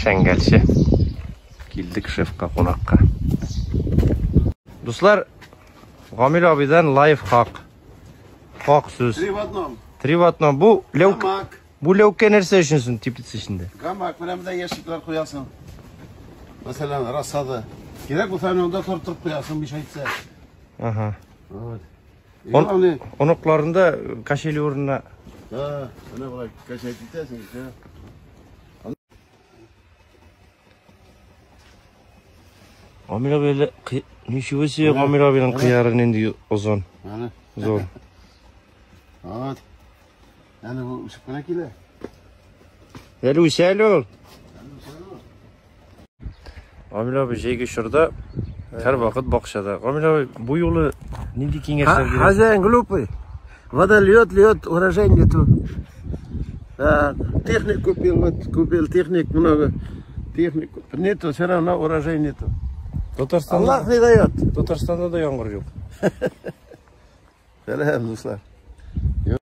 Шәңгәлче. Килдек шефка кунакка. Дуслар, Гамил абыйдан лайфхак. Хак сүз. Три в одном. Три в одном. Бу ләүк, Гамак. бу ләүкә нәрсә өчен соң теплица эчендә? Гамак менә монда ящиклар куясың. Мәсәлән, рассада. Кирәк булса, менә монда тартып куясың, биш әйтсә. Ага. Вот. И Он, главное, оныкларында качели урынына да, менә болай качать итәсең, всё. Гамил абый әле кы- ничего себе Гамил абыйның кыяры нинди озын, Менә. зур. Вот. Әне бу үсеп кенә килә. Әле үсә әле ул. Гамил абый җәйге чорда һәрвакыт бакчада. Гамил абый бу юлы нинди киңәшләр бирә? Хозяин глупый. Вода льет, льет, урожай нету. Да, техник купил, вот купил техник много. Техник нету, все равно урожай нету. Татарстанда Аллах не дает. Татарстанда да яңгыр юк. Сәлам, дуслар.